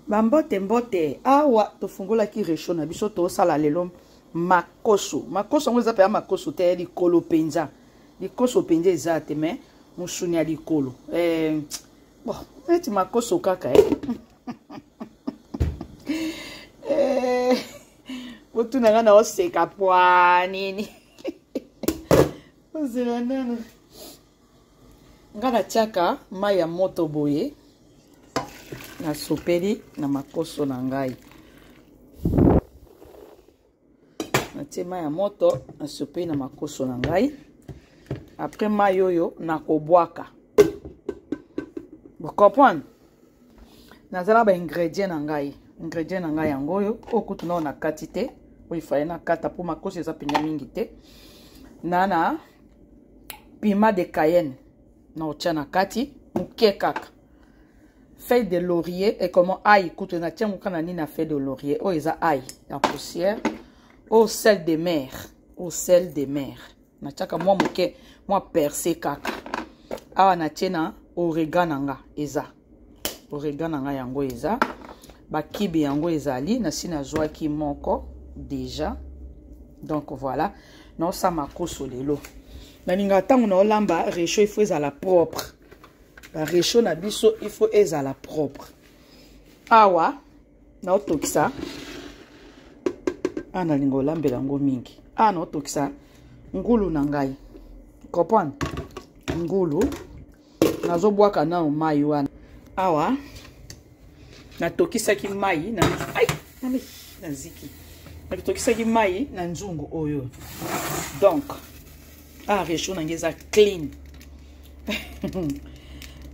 Bambote mbote, awa tofungolaki rechaud na biso, tosala lelo makoso. Makoso yango eza mpenza makoso te, likolo mpenza, likoso mpenza eza te, mais mosuni ya likolo eh, bon, neti makoso kaka eh. Eh, botuna nga na oseka pwa nini? Ozela nano nga natiaka mai ya moto boye, nasopeli na makoso na ngai, natie mai ya moto, nasopeli na makoso na ngai. Après mai oyo nakobwaka, bocomprendre. Naza na baingrédient na ngai, ingrédient na ngai yango oyo. Oyo kutu nao na kati te, oyo ifaye nakata mpo makoso eza mpenza mingi te. Na piment de Cayenne na otya na kati moke kaka, feuille de laurier et comment ail kutu natia yango kaka na nini na feuille de laurier. Oyo eza ail ya poussière, oyo sel de mer, oyo sel de mer natiaka mwa moke, mwa perce kaka. Awa natie na origan na nga, eza origan na nga yango, eza bakibi yango ezali nasi nazwaki moko déjà. Donc voilà, naosala makoso lelo. Nalingaka ntango naolamba réchaud, il faut ezala propre. Baréchaud na biso, il faut ezala propre. Awa naotokisa, awa nalinga olambela yango mingi. Awa naotokisa ngulu na ngai, comprendre, ngulu nazobwaka nano mai wana. Awa natokisaki mai na, ai, naziki, natokisaki mai na nzungu oyo. Donc ah, réchaud na ngai eza clean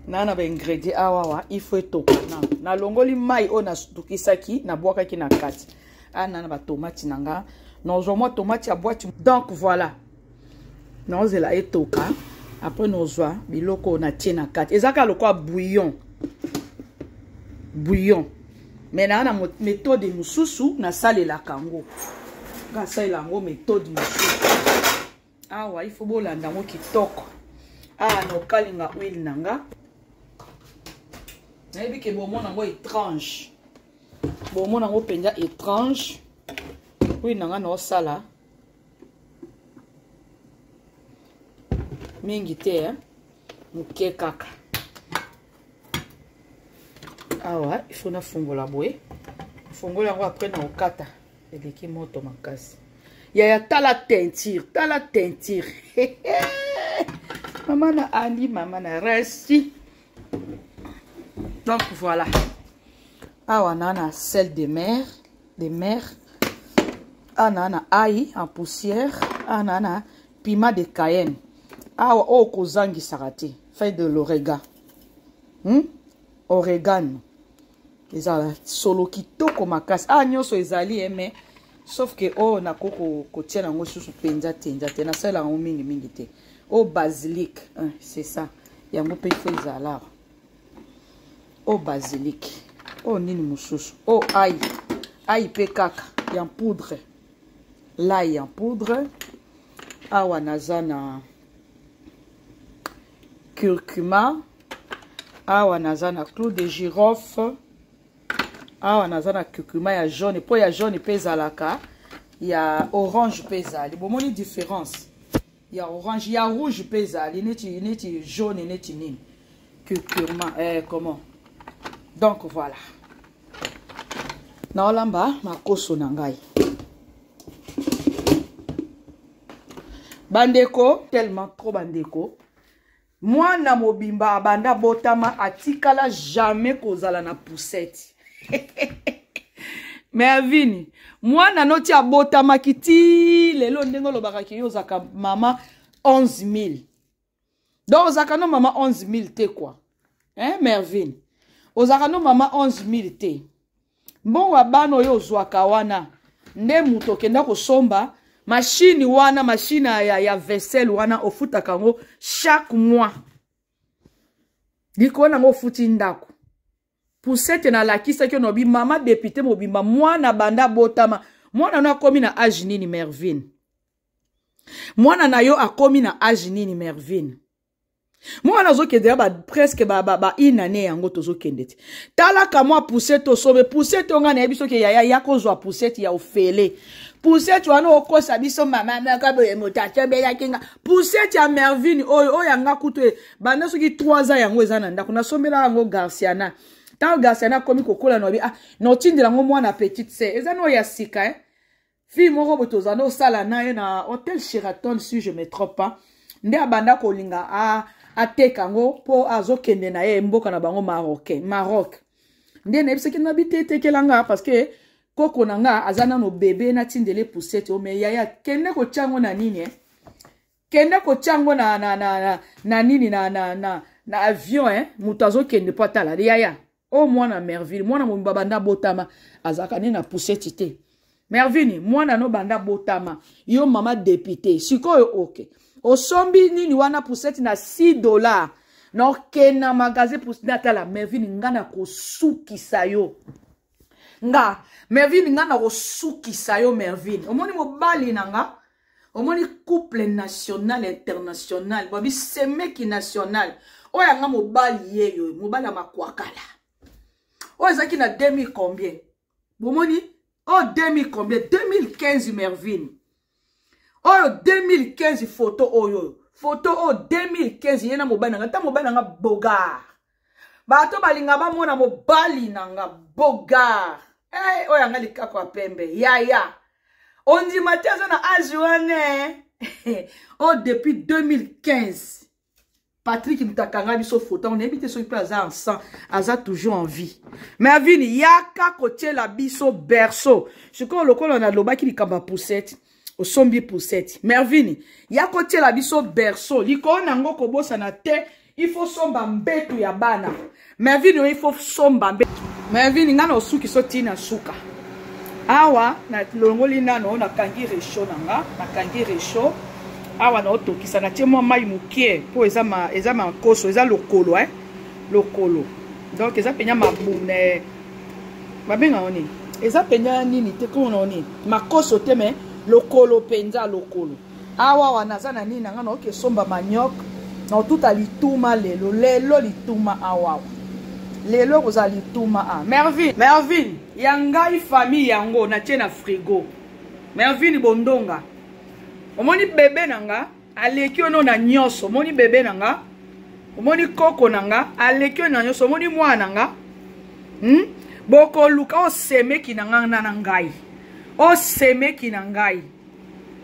na baingrédient awa. Awa il faut etoka nano. Nalongoli mai oyo natokisaki, nabwakaki na kati. Ana na batomati na nga, nazwa mwa tomati ya boîte. Donc voilà, naozela etoka, après nozwa biloko oyo natie na kati. Eza kaka lokola bouillon, bouillon, mais naa na méthode mosusu nasalelaka yango. Nga asalela yango méthode mosusu. Awa il faut bolanda yango kitoko. Awa naokalinga huile na nga. Nayebi ke bomona yango étrange, bomona yango mpenza étrange. Huile na nga naosala mingi te, eh? Moke kaka. Awa il faut nafungola boye, fungola yango, après na okata. Eleki moto makasi yaya. Tala teinture, tala teinture, mama na Ani, mama na Rasi. Donc voilà, awa na sel de mer, awa na ail en poussière, awa na piment de Cayenne. Awa oyo kozangisaka te, feuille de l'oregan, Oregano ezala solo kitoko makasi. Awa nyonso ezali, mais sauf que oyo nakoki kotia yango susu mpenza tenza te, nasalela yango mingimingi te. Oyo basilic, c'est ça, yango mpe ifo ezala awa. Oyo basilic, oyo nini mosusu, oyo ail, ail mpe kaka ya poudre, l'ail en poudre. Awa naza na curcuma, awa naza na clou de girofle, awa naza na curcuma ya jaune, mpo ya jaune mpe ezalaka, ya orange mpe ezali. Bomoni différence ya orange, ya rouge mpe ezali, neti jaune, neti nini, curcuma, eh, comment. Donc voilà, naolamba makoso na ngai, bandeko, tellement trop bandeko. Mwana mobimba abanda botama, atikala jamais kozala na poussette. Mervine, mwana noti abotamaki ti lelo, ndenge olobaka ke yo ozalaka mama 11 000, donc ozalaka no mama 11 000 te quoi, hein? Mervine, ozalaka no mama 11 000 te. Mbongo ya bana oyo ozwaka wana nde moto okenda kosomba mashine wana, mashine ya vaisselle wana ofutaka yango chaque mois. Likolo nango ofuti ndako. Poussette nalakisaki yo, nobi mama député mobimba, mwana banda botama, mwana no akomi na age nini? Mervine, mwana na yo akomi na age nini? Mervine. Mwana azokende ya ba presque ba, ba, ba une année yango tozokende te. Talaka mwa poussette osobe poussette oyo ngai nayebi soki yaya ya kozwa poussette ya ofele. Poussette wana okosa biso mama moko boye moto asombelaki nga. Poussette ya Mervine oyo oyo yanga kutu e, banda soki 3 ans yango eza na ndako nasombelaka yango Garciana. Ntango Garciana akomi kokola na ah notindela yango mwana petite sœur eza no ya sika eh. Fille moko boye tozala osala na ye na hotel Sheraton si je me trompe pas nde abanda kolinga ateka yango mpo azokende na ye mboka na bango marocain Maroc nde nayebisaki na bitetekela nga parce que koko na nga aza nano bebe natindele poussette o me yaya kende kotya yango na nini eh? Kende kotya yango na, na, na, na, na nini na, na, na, na avion eh? Moto azokende mpo atala yaya o mwana Merville mwana mobimba banda botama azalaka nde na poussette te Mervine mwana no banda botama yo mama député sikoyo oke osombi nini wana poussette na 6 dollars na okende na magasin poussette natala Mervine nga na kosukisa yo nga Mervine nga na kosukisa yo Mervine omoni mobali na nga omoni couple national international babi semeki national oyo yanga mobali yeyo mobali ya makwakala oyo ezalaki na 2000 combien bomoni oyo 2000 combien 2015 Mervine oyo 2015 photo oyo photo oyo 2015 ye na mobali na nga ta mobali na nga bogar bato balinga bamona mobali na nga bogar hey, oyo yanga likako ya pembe yaya ondima te aza na age wana oyo depuis 2015 Patrick moto akanga biso foto nayebi te soki mpe aza ensemble aza toujours en vie Mervine yaka kotiela biso berceau sikoyo lokola nalobaki likambo ya poussette osombi poussette Mervine ya kotiela biso berceau likolo na yango kobosana te il faut somba mbetu ya bana Mervine oyo il faut somba mbetu Mervine nga na osuki so tina suka awa nalongoli nano nakangi rechaud na nga nakangi rechaud awa naotokisa natie mwa mai mokie mpo eza ma, eza makoso eza lokolo eh? lokolo donc eza mpenza mabune babenga nini eza mpenza nini te komona nini makoso te me lokolo mpenza lokolo awa wana naza na nini na nga naoki esomba manioc naotuta lituma lelo lelo lituma awawa lelo ekozala lituma a Mervine Mervine ya ngai famille yango natie na frigo Mervine bondonga omoni bebe na nga aleki ono na nyonso omoni bebe na nga omoni koko na nga aleki oyo na nyonso omoni mwana na nga hmm? bokoluka osemeki na nga na ngai osemeki na ngai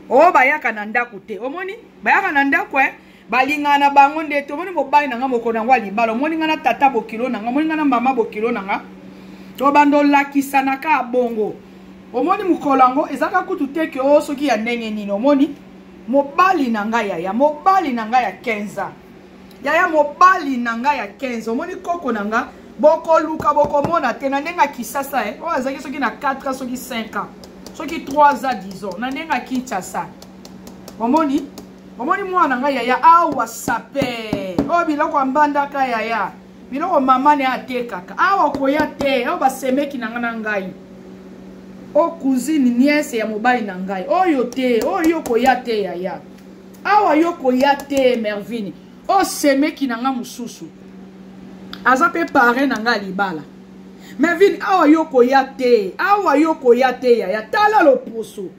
oyo bayaka na ndako te omoni bayaka na ndako eh? balingana na bango nde te omoni mobali na nga mokolo yango ya libala omoni nga na tata bokilo na nga omoni nga na mama bokilo na nga tobanda olakisana kaka bongo omoni mokolo yango ezalaka kutu te ke o soki ya ndenge nini omoni mobali na nga yaya mobali na nga ya 15 ans yaya mobali na nga ya 15 omoni koko na nga bokoluka bokomona te na ndenge ya kisasa eh. Oyo azalaki soki na 4 ans soki 5 ans soki 3 ans disons na ndenge ya kinshasa omoni omoni mwana na ngai yaya awa sape oyo biloko ya mbandaka yaya biloko mama ne atekaka awa koya te awa basemeki na ngai na ngai o cousine nièce ya mobali na ngai oyo te oyo yo koya te yaya awa yo koya te Mervine o semeki na ngai mosusu aza mpe parrain na ngai libala Mervine awa yo koya te awa yo koya te yaya tala loposo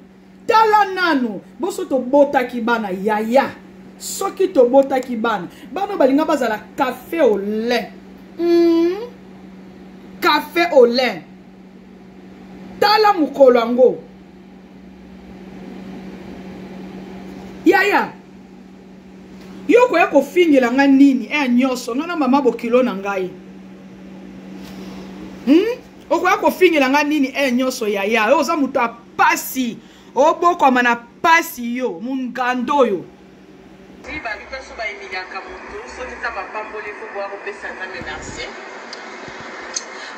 tala nanu boso tobotaki bana yaya soki tobotaki bana bana balinga bazala café au lait café au lait tala mokolo yango yaya yo koya kofingela nga nini e nyonso nga na mama bokilo na ngai Okoya kofingela nga nini e nyonso yaya yo oza moto ya pasi obokwama na pasi yo mongando oyo babi biso baemiliaka motu soki nzambe apamboli fo boya kopesa nzambe merci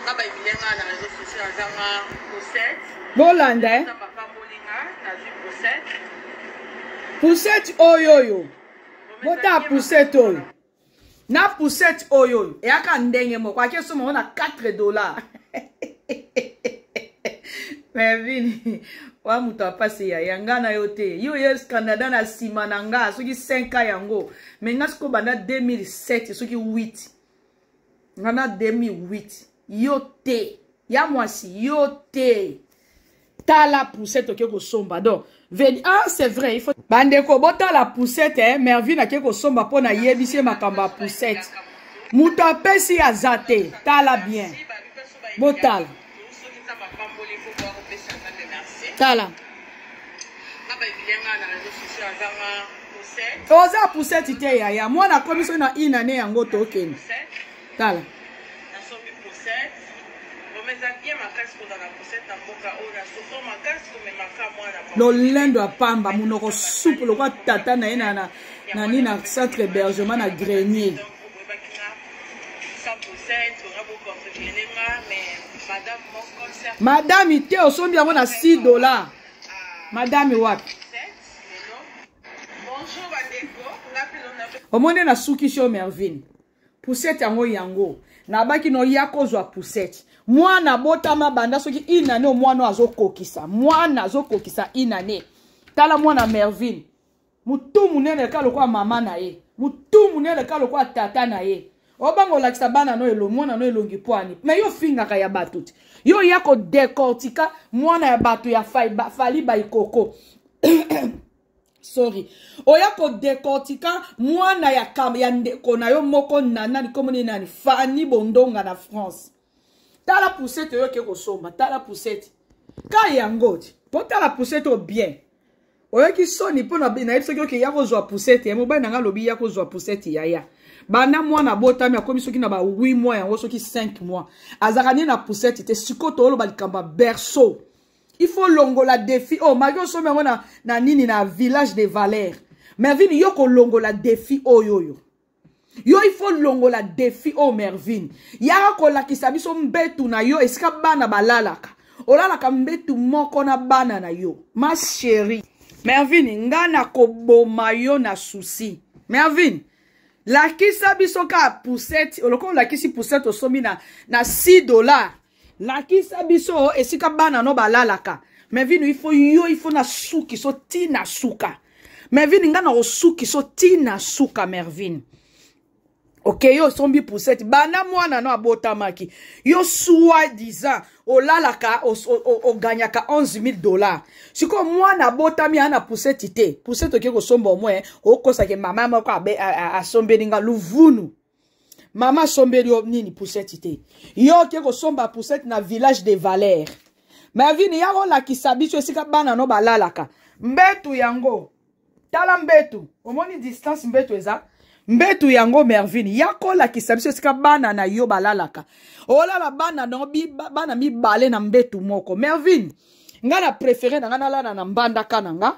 nga baemilia nga na réseau sociaux nazanga poussette bolanda eh? nzambe apamboli nga nazwi poussette poussette oyo oyo bota poussette oyo na poussette oyo oyo eyaka ndenge moko ake soma ngo na 4 dollars. Mervine wa moto apasi yaya, nga na yo te. Yo ye Canada na nsima na nga soki 5 ans yango, me nga sikoyo banda 2007 soki 8, nga na 2008. Yo te ya mwasi, yo te. Tala poussette oke kosomba. Donc veni, ah, c'est vrai, il faut bandeko botala poussette, eh, Mervine ake kosomba mpo nayebisi ye makambo ya poussette. Moto apesi aza te. Tala bien, botala, tala. Oza poussette te yaya, mwana akomi soki na inane yango tokende. Tala. Nasombi poussette. Vraiment eza bien makasi kozala na poussette na mboka oyo, na souffrir makasi komemaka mwana. Lolendo ya pamba, monoko supu lokwa tata na ye na nani, na centre hébergement na grenier. Madame te, osombi yango na 6 $. Madame wapi? Omoni, nasukisi yo Mervine. Poussette yango, yango nabaki noya kozwa poussette. Mwana botama banda soki inane, omwana oyo azokokisa, mwana azokokisa inane. Tala mwana Mervine, mutu monene ka lokola mama na ye, mutu monene ka lokola tata na ye. Obanga olakisa bana no elo, mwana no elongi pwani me yo ofingaka ya bato te. Yo oya kodécortiquer mwana ya bato ya Fally Baikoko, sorry, oya kodécortiquer mwana ya ndeko na yo moko na nani, komoni nani, Fani Bondonga na France. Tala poussette oyo oke kosomba, tala poussette ka yango ti. Mpo tala poussette oyo bien, oyoki soni mpo nayebi soki oke ya kozwa poussette ya mobali na nga. Alobi ya kozwa poussette yaya, banda mwana abotami, akomi soki na ba 8 mois yango, soki 5 mois, azalaka nde na poussette te. Sikoyo tooloba likambo ya berceau, il faut longola défi oyo. Oh, maki osombi yango na nini, na Village de Valeur. Mervine, yo kolongola défi oyo, oyo yo, il faut longola défi oyo. Mervine, yaka kolakisa biso mbetu na yo, esika bana balalaka. Olalaka mbetu moko na bana na yo? Ma chérie Mervine, nga na koboma yo na susi. Mervine, lakisa biso kaka poussette. Olokola olakisi poussette osombi na 6 $, lakisa biso esika bana no balalaka. Mervine, il faut yo, il faut na suki so ntina suka. Mervine, nga na kosuki so ntina suka. Mervine, ok, yo osombi poussette banda mwana no abotamaki. Yo soi-disant olalaka, oganyaka 11 000 $. Sikoyo mwana abotami, aa na poussette te. Poussette oke kosomba, omwe okosake mama moko asombeli nga luvunu. Mama asombeli yo nini? Poussette te. Yo oke kosomba poussette na Village de Valeur. Mervine, ya kolakisa biso esika bana no balalaka. Mbetu yango, tala mbetu, omoni distance mbetu eza, mbetu yango. Mervine, ya kolakisa biso esika bana na yo balalaka. Olala bana no, bana mibale na mbetu moko. Mervine, nga na préféré na nga nalala na mbandaka na nga,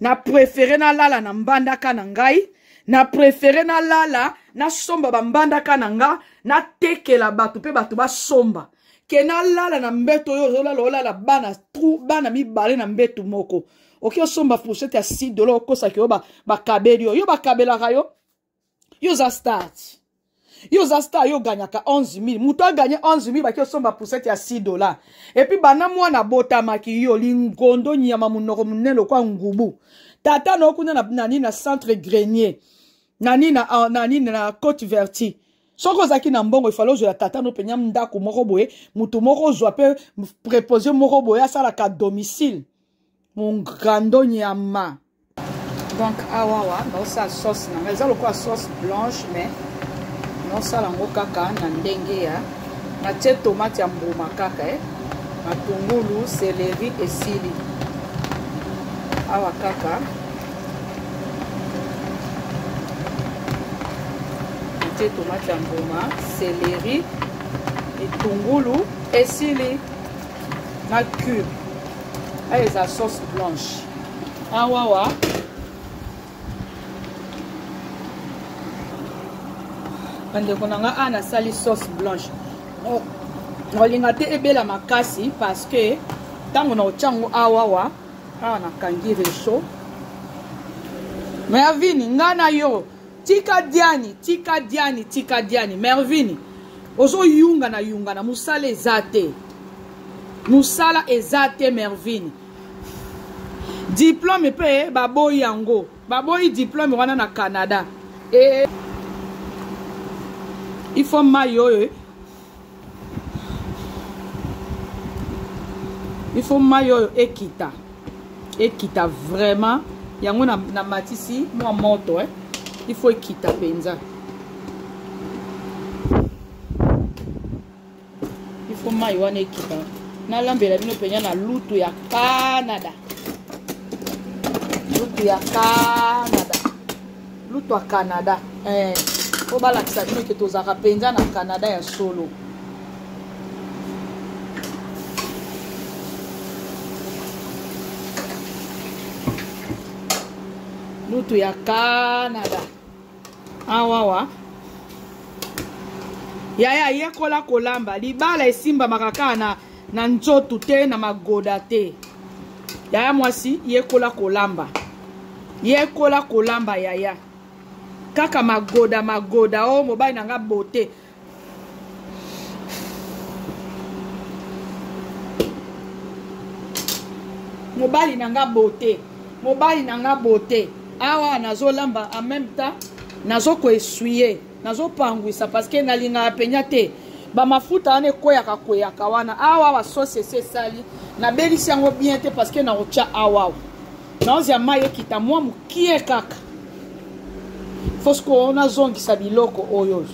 na préféré nalala na mbandaka na ngai, na préféré nalala, nasomba bambandaka na nga, natekela bato mpe bato basomba, ke nalala na mbeto oyo ozolala. Olala bana tru, bana mibale na mbetu moko. Oki osomba fourchette ya 6 $, okosaki oyo bakabeli yo. Yo bakabelaka yo, yo oza star, yo oza star, yo oganyaka 11 000. Moto aganye 11 000, baki osomba poussette ya 6 $. Et puis bana mwana abotamaki, yo lingondo nyama, monoko monene lokwa ngubu. Tata na okuna na nini, na centre grenier, na nini, na nini, na Côte Verti. Soki ozalaki na mbongo, ifale ozwa ya tata no penya ndako moko boye, motu moko ozwa mpe préposé moko boye asalaka domicile. Mongando nyama. Donc awawa naosala sauce na ngai, eza lokola sauce blanche, mais naosala yango kaka na ndenge ya natie tomate ya mbuma kaka, eh? Matungulu, céleri, esili. Awa kaka natie tomate ya mbuma, céleri, etungulu, esili na cube. Ayo eza sauce blanche. Awawa bandeko na nga, awa nasali sauce blanche. Nakolinga te ebela makasi, parce que ntango na kotia yango awawa, awa nakangi réchaud. Mervine, nga na yo, tika Diani, tika Diani, tika Diani. Mervine, ozoyunga na yunga na mosala eza te. Mosala eza te Mervine. Diplome mpe baboyi yango. Baboyi diplome wana na Canada. E il faut mai oyo il faut mai oyo ekita ekita vraiment yango na, na matisi mwa moto eh. Il faut ekita mpenza il faut mai wana ekita nalambela bino mpenza na lutu ya canada lutu ya canada lutu ya canada eh, po balakisa bino ke tozalaka mpenza na canada ya solo lutu ya canada awawa yaya yekola kolamba libala esimbamaka kaka na, na nzoto te na magoda te yaya mwasi yekola kolamba yekola kolamba yaya kaka magoda magoda o oh, mobali na nga bote mobali na nga bote mobali na nga bote awa nazolamba en même temps nazokoessuye nazopangwisa parce que nalingaka mpenza te bamafuta wana ekweyaka kweyaka wana awa basosi esi esali nabelisi yango bien te parce que nakotya awawa naozya mai ekita mwa mokie kaka fosiko nazongisa biloko oyo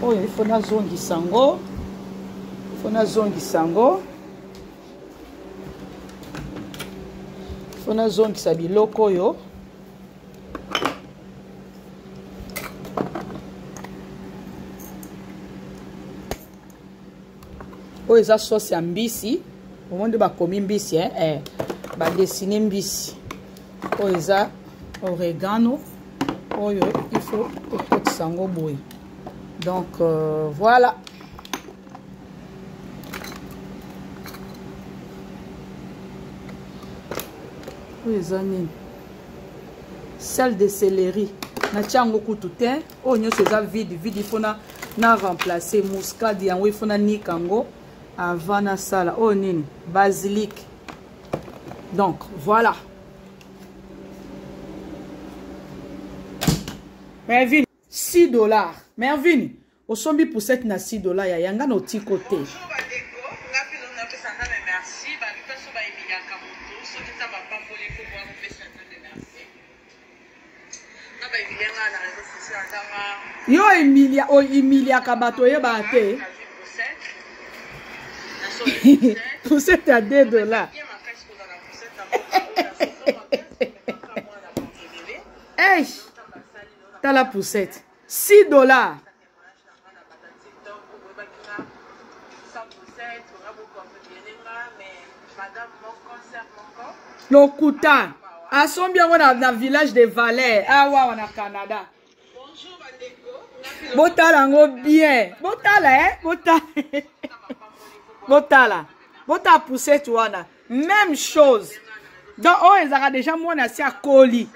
oyo ifo nazongisa yango ifo nazongisa yango ifo nazongisa biloko oyo oyo eza sauce ya mbisi omoni nde bakomi mbisi eh? Eh. Badesine mbisi oyo eza oregano oyo il faut tokotisa yango boye donc euh, voilà oyo eza nini sel de céleri natia yango kutu te oyo nyonso eza vide vide ifo na, na remplacer muscade yango ifo nanika yango avant nasala oyo nini basilic donc voilà Mervine 6 dollars Mervine osombi poussette na 6 dollars ya yanga na otiko te yo emilia oimiliaka bato oyebaka te poussette ya 2 dollars hey, tala poussette 6 dollars lokuta asombi yango na, na village de valeur awawa na canada botala yango bien botala eh? botala botala botala poussette wana même chose donc oyo ezalaka deja mwana asi akoli